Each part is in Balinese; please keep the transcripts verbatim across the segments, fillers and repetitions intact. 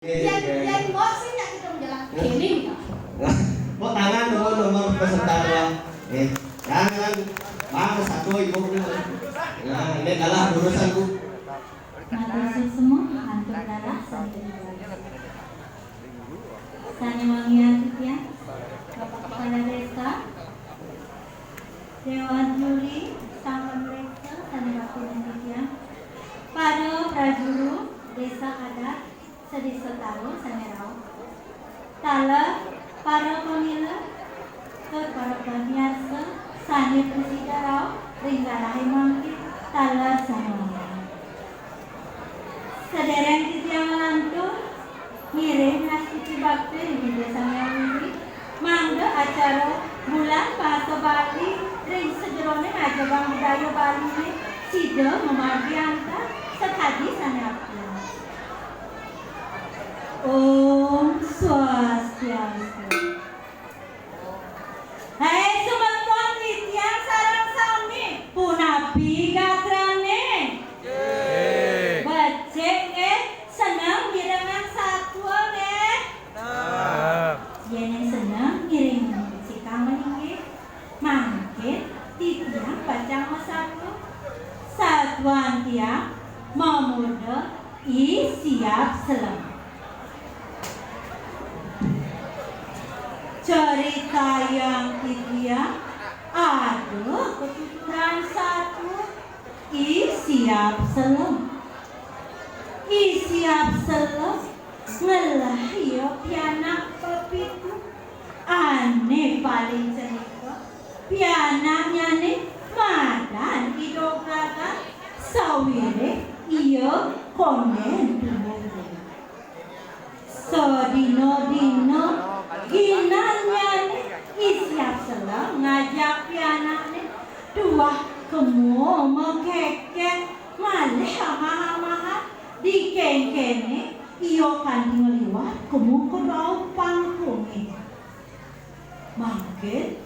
Yén, yén mbok sing nyak kita menjelang. Ini. Mbok tangan dulu nomor peserta dua. Eh, jangan. Bang, satu ibu dulu. Nah, ini adalah urusan Bu. Matur suksma, antuk dalah sané. Sané wangian titiang, Bapak Kepala Desa, Dewan Juri, sampun mréksa sané bakti titiang, para prajuru désa adat, sedésa taro sané rauh. Taler para pamila, tur para pamiarsa sané prasida rauh ring galahé mangkin, taler sané mangkin. Sadéréng titiang nglantur ngiring astuti bakti ring Ida Sang Hyang Widhi, mangda acara Bulan Basa Bali ring sajeroning ajebang budaya Baliné sida mamargi antar sakadi sané apti. Om Swastiastu. Hai semeton titiang sareng sami, punapi gatrané? Becik nggih, seneng mirengang satua nggih? Seneng. Yén seneng ngiring sikang malinggih. Mangkin titiang pacang masatua. Satuan tiang mamurda I Siap Selem. Caritayang titiang ada katuturan satua I Siap Selem. I Siap Selem ngelah ia pianak pepitu. Ané paling cenika, pianaknyané madan I Doglagan, sawiréh ia kondén tumbuh gedé. Sadina-dina ginannyané I Siap Selem ngajak pianakné tuah kema makékéh ngalih amah-amahan di kénkéné ia kanti ngliwat kema ka dauh pangkungé. Mangkin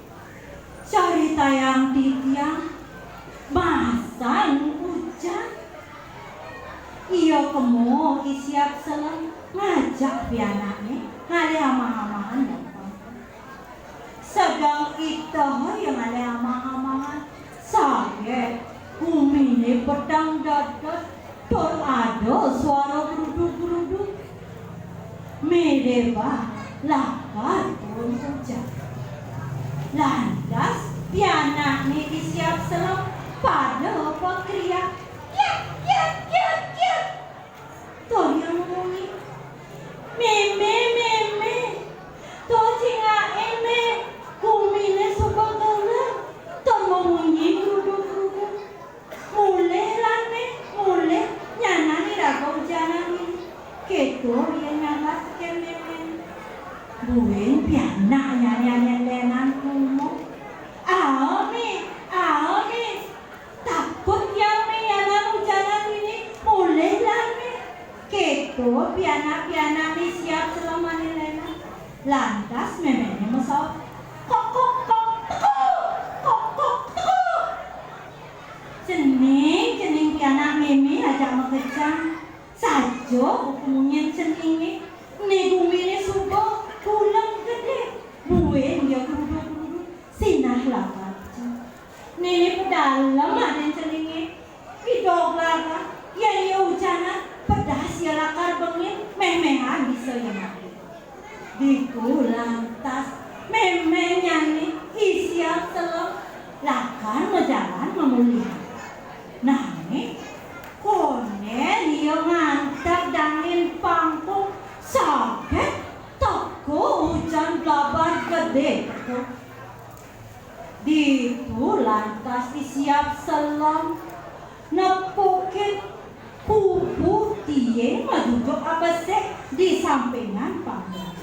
caritayang titiang masan ujan. Ia kema I Siap Selem ngajak pianakné ngalih amah-amahan dapang. Sedeng iteh ia ngalih amah-amahan, saget guminé peteng dedet, tur ada suara grudug-grudug. Mirib lakar turun ujan. Lantas pianakné I Siap Selem pada pakriak, "Kiat, kiat, kiat, kiat!" Tur ia mamunyi, "Mémé, mémé, tur cingakin, Mé, guminé suba gelem, tur mamunyi grudug-grudug. Mulih lan, Mé, mulih, nyanan iraga ujanan dini." Kéto ia nyambat tekén méméné. Buin pianaknyané ané lénan krungu. "Aa, Mé, aa, Mé. Takut tiang, Mé, nyanan ujanan dini, mulih lan, Mé." Kéto pianak-pianak I Siap Selem ané lénan. Lantas méméné masaut, "Kok, kok, kok, tekuk! Kok, kok, tekuk!" Cening, cening pianak mémé ajak makejang. Saja buka munyin ceningé, né guminé suba gelem gedé. Buin ia grudug-grudug, sinah lakar ujan. Né padalem adin ceningé, I Doglagan, yén ia ujanan, pedas ia lakar bengin, méh-méhan bisa ia mati. Ditu lantas méményané I Siap Selem lakar majalan mamulihan. Nanging kondén ia nganteg dangin pangkung, saget teka ujan blabar gedé teka. Ditu lantas I Siap Selem nepukin kubu tiing maduduk abesik di sampingan panggung.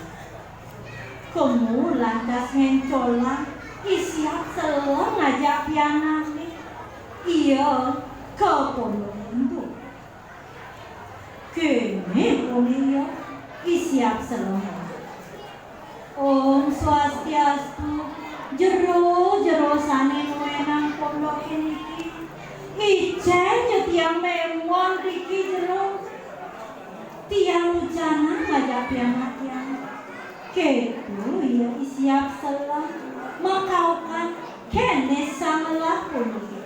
Kemu lantas ngéncolang, I Siap Selem ngajak pianakné. Ia ka pondok induk. Kéné koné ia, I Siap Selem. Om Swastiastu, jero-jero sané nuénang pondoké niki. Icén ja tiang mémon riki jero. Tiang ujanang ngajak pianak tiang. Kéto ia I Siap Selem, makaukan kéné sang ngelah puniki.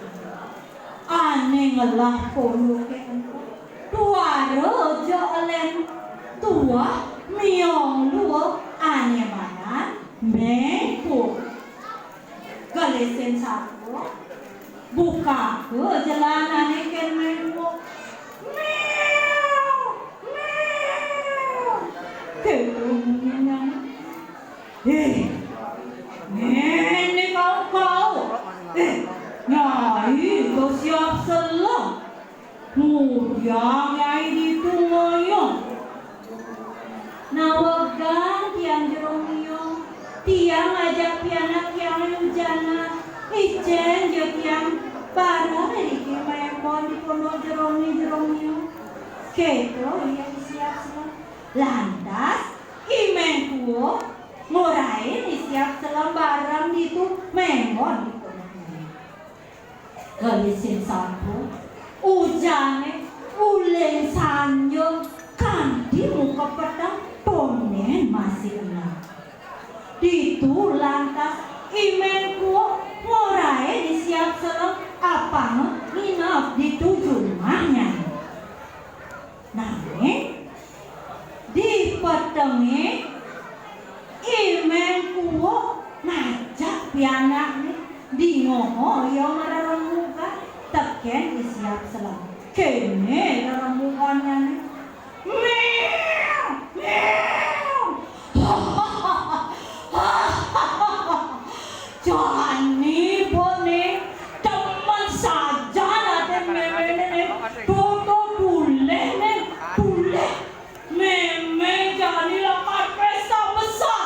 Ané ngelah puniki ento, tuara ja elén tuah miong lua ané madan Méng Kuuk. Gelisin satua, bukaka jelanané kén Méng Kuuk. Miau, miau. Kéto bunyiné. Éh, ngéné kau-kau. Éh, Nyai, to Siap Selem. Ngudiang Nyai ditu ngoyong. Nawegang tiang Jero Miong, tiang ngajak pianak tiangé ujanang. Icén ja tiang bareng iriki maembon di pondok jeroné Jero Miong. Kéto ia I Siap Selem. Lantas, I Méng Kuuk ngorahin I Siap Selem bareng ditu maembon di pondokné. Gelisin satua, ujané uling sanja kanti muka peteng, tondén masih enak. Ditu lantas I Méng Kuuk ngorahin I Siap Selem apanga nginep ditu jumahné. Nanging di petengé, I Méng Kuuk ngajak pianakné, dingoho ia marerembugan tekén I Siap Selem. Kéné rerembugannyané. Miau, miau. Jani boné, demen sajan adén méméné né, tutu tuléh né, tuléh. Mémé jani lakar pésta besar.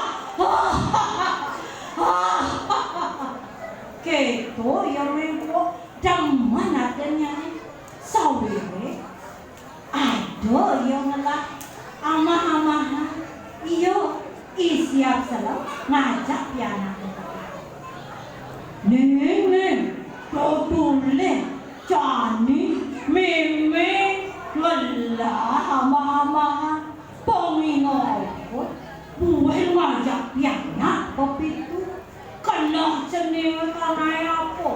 Kéto ia Méng Kuuk demen adénnyané. Sawiréh ada ia ngelah amah-amahan. Ia I Siap Selem ngajak pianakné. Ning, ning, to tuléh jani mémé ngelah amah-amahan. Pang inget buin ngajak pianak pepitu. Keneh ceningé kanai apa?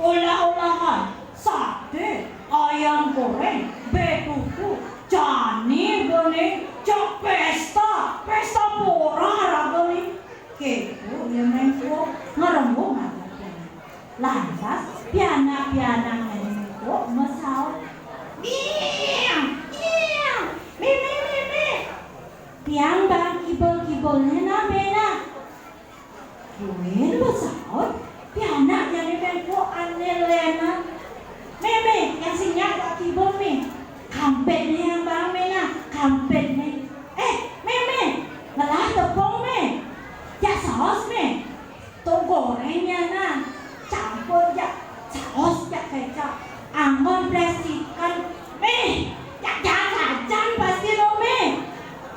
Olah-olahan, saté, ayam goréng, bé tutu, jani boné, jak pésta, pésta porah ragané. Kéto ia Méng Kuuk ngrembug ngajak pianak. Lantas pianak-pianakné Méng Kuuk masaut. Miang, miang, mémé, mémé. Tiang baang kibul-kibulné nah, mémé nah. Buin masaut pianaknyané Méng Kuuk ané lénan. Mémé, tiang sing nyak jak kibul, Mé. Kampidné tiang baang, Mé nah, kampidné. Éh, Mémé, ngelah tepung, Mé. Jak saos, Mé. To goréng nyanan, campur jak saos jak kécap. Anggon plastikan, Mé. Jak jaan sajan pasti to, Mé.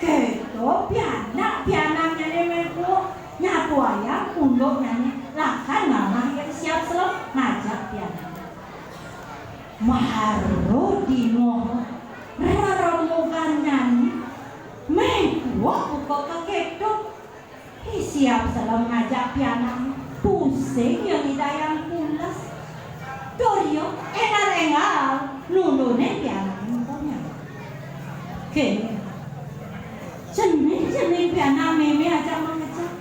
Kéto pianak-pianaknyané Méng Kuuk nyatuayang unduknyané lakar ngamah ia Siap Selem ngajak pianakné. Mara dingoh rerembugannyané, Méng Kuuk buka kakéto. I Siap Selem ngajak pianakné, pusing ia ngidayang pules. Tur ia énggal-énggal nulunin pianakné muka nyai. Kéné. Cening, cening pianak mémé ajak makejang.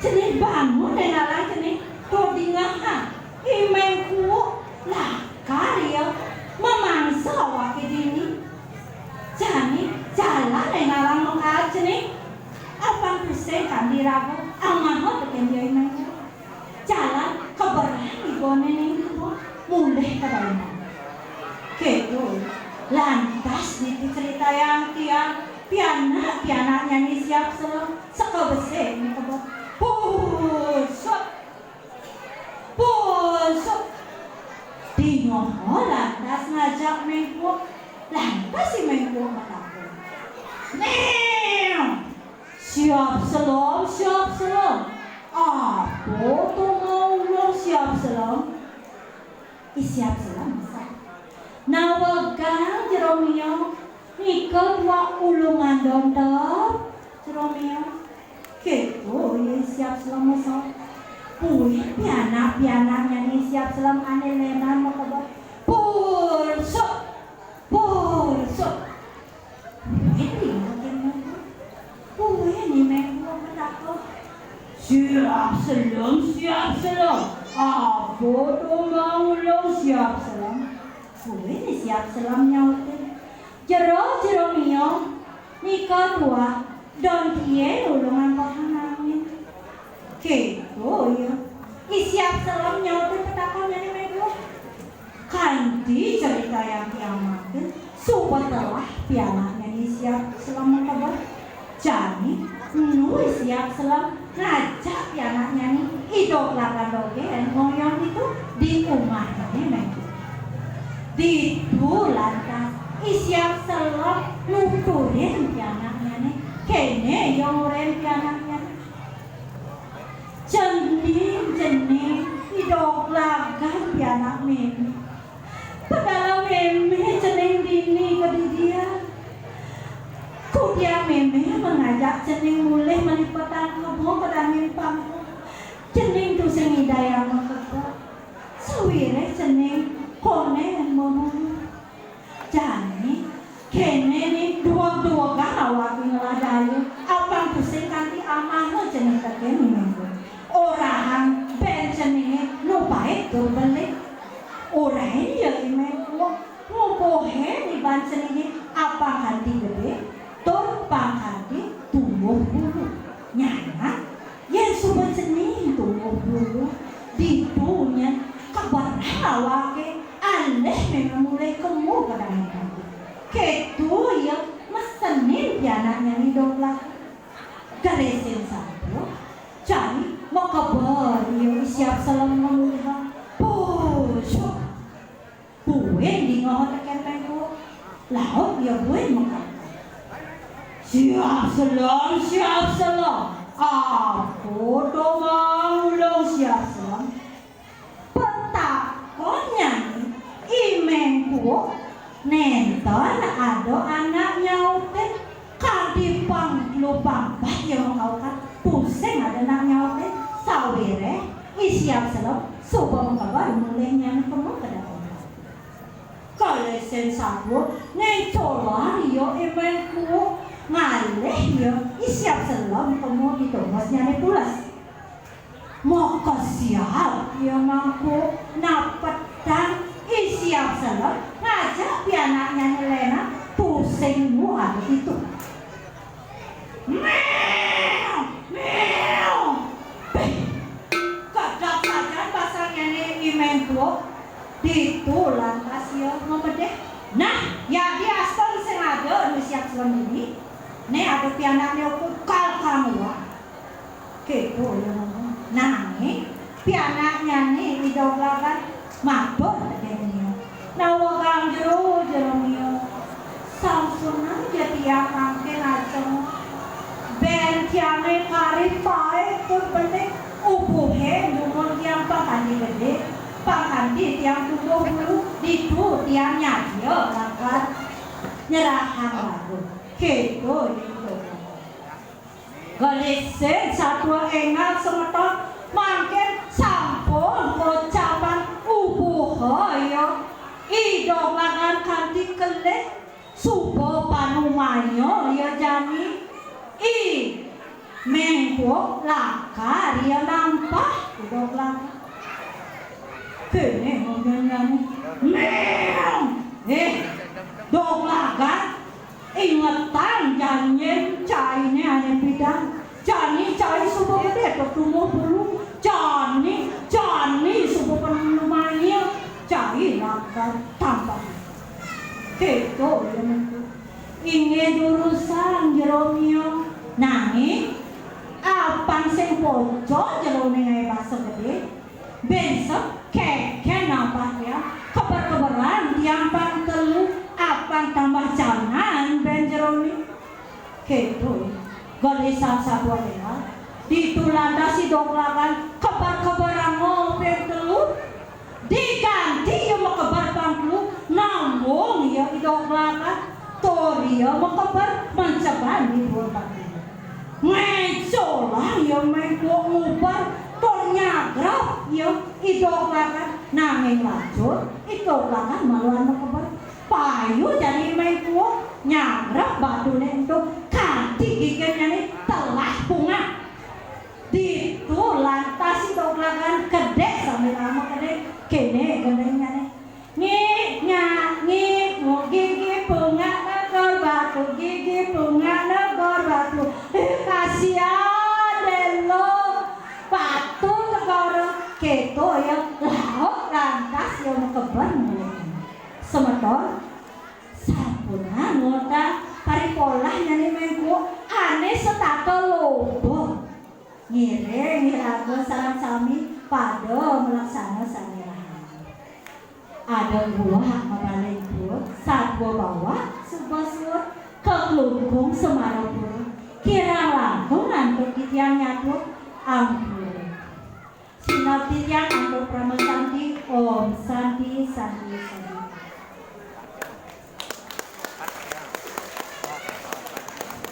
Cening bangun dén lalang cening. To dingehang. I Méng Kuuk lakar ia mamangsa awaké dini. Jani jalan dén lalang makaad cening. Apang tusing kanti raga, amaha tekén dia I Méng Kuuk. Jalan keberang ibané ning kebon, mulih ka dalanan. Kéto, lantas ditu critayang tiang, pianak-pianaknyané Siap Selem, sakabesik ning kebon. Pusut! Pusut! Dingoh lantas ngajak Méng Kuuk, lantas I Méng Kuuk matakon. Néng! Siap Selem, Siap Selem. Apa to mau ulun Siap Selem? I Siap Selem masaut. Nawegang Jero Miong, Nika tuah ulung andon tep, Jero Mio. Kéto ia I Siap Selem masaut. Buin pianak-pianaknyané I Siap Selem ané lénan makebet. Pulsuk! Pulsuk! Buin dingeh kéné. Buin I Méng Kuuk matakon. Siap Selem, Siap Selem. Apa to maulung Siap Selem? Buin I Siap Selem nyautin. Jero, Jero Mio, nika tuah, don tié ulung ampehang angin. Kéto ia. I Siap Selem nyautin petakonné Méng Kuuk. Kanti caritayang tiang mangkin, suba telah pianaknyané I Siap Selem makebet. Jani, nu I Siap Selem ngajak pianaknyané I Doglagan dogén ngoyong ditu di umahnyané Méng Kuuk. Ditu lantas I Siap Selem nuturin pianaknyané, kéné ia ngorahin pianaknyané. Cening, cening, I Doglagan pianak mémé. Padalem mémé cening dini kadidian. Kudian mémé mengajak cening mulih malipetan kebo ka dangin pangkung. Cening tusing nyidayang makebet. Sawiréh cening koneng mabulu. Jani, kéné né dueg-duegang awaké ngelah daya, apang tusing kanti amahna cening tekén I Méng Kuuk. Orahang bén ceningé nu pait tur beli. Orahin ia I Méng Kuuk, ngupuhin iban ceningé apang kanti gedé, tur pang kanti tumbuh bulu. Nyanan, yén suba cening tumbuh bulu, ditu nyen kaberang awaké alih mémé mulih kemu ka dangin kanti. Kéto ia mesenin pianaknyané I Doglagan. Gelisin satua, jani makeber ia I Siap Selem ngamulihang. Pulsuk! Buin dingeh tekén Méng Kuuk. Laut ia buin makaten. Siap Selem, Siap Selem. Apa to maulung Siap Selem? Petakonnyané I Méng Kuuk, nénten ada anak nyautin. Kanti pang telu pang pat ia makaukan, tusing ada anak nyautin. Sawiréh I Siap Selem suba makeber mulih nyen kemu ka dangin. Gelisin satua, ngéncolang ia I Méng Kuuk, ngalih ia I Siap Selem kemu di tongosnyané pules. Makesiab ia Méng Kuuk, napetang I Siap Selem ngajak pianaknyané lénan, tusing nu ada ditu. Méo! Méo! Béh! Kedap sajan basangné I Méng Kuuk. Ditu lantas ia ngamedih. Nah, yadi asten sing ada nu Siap Selem dini. Né ada pianakné uku kal kang uwah. Kéto ia ngomong. Nanging pianaknyané I Doglagan matur tekén ia. Nawegang jero, Jero Mio. Sampunang ja tiang mangkin ajeng. Bén tiangé kari pait tur benik, ubuhé dumun tiang pang kanti gedé, pang kanti tiang tumbuh bulu, ditu tiang nyadia lakar nyerahang lagu. Kéto ditu. Gelisin satua énggal semeton, mangkin sampun kocapan ubuha ia I Doglagan kanti kelih, suba panumaya ia jani. I Méng Kuuk lakar ia nampah I Doglagan. Kéné ngomongnyané. Méng! Éh, Doglagan, ingetang janjin cainé ané pidan. Jani cai suba gedé, tumbuh bulu. Jani, jani suba panumaya, cai lakar tampah. Kéto ia Méng Kuuk. Inggih durusang Jero Mio. Nanging apang sing pocol jeroné ngaé basa gedé. Bén sing kénkén nampah tiang, keber-keberan tiang pang telu, apang tambah jangan bén jeroné. Kéto, gelisan satua énggal. Ditu lantas I Doglagan keber-keberanga ping telu. Diganti ia makeber pang telu, nambung ia I Doglagan. Ria makeber manceban di duur batu. Ngéncolang ia Méng Kuuk nguber tur nyagrep ia i doglagan, nanging lacur i doglagan maluan makeber. Payu jani Méng Kuuk nyagrep batuné ento kanti giginnyané telah pungak. Ditu lantas i doglagan kedék sambilanga makedék, kéné gendingnyané. Ngik, ngak, ngik, nguk, gigi pungak negor batu, gigi pungak negor batu. Eh, kasihan deh lo. Batu negor, kéto ya, laut lantas ya makeber mulih. Semeton, sampunang ngudang paripolahnyané Méng Kuuk ané setata loba. Ngiring iraga sareng sami pada malaksana sané rahayu. Ada guak mabaling duur, satua bawak suba suur, kaklungkung Semarapura. Kirang langkung antuk titiang nyatua, ampura. Sineb titiang antuk parama santi, Om Santi, Santi, Santi.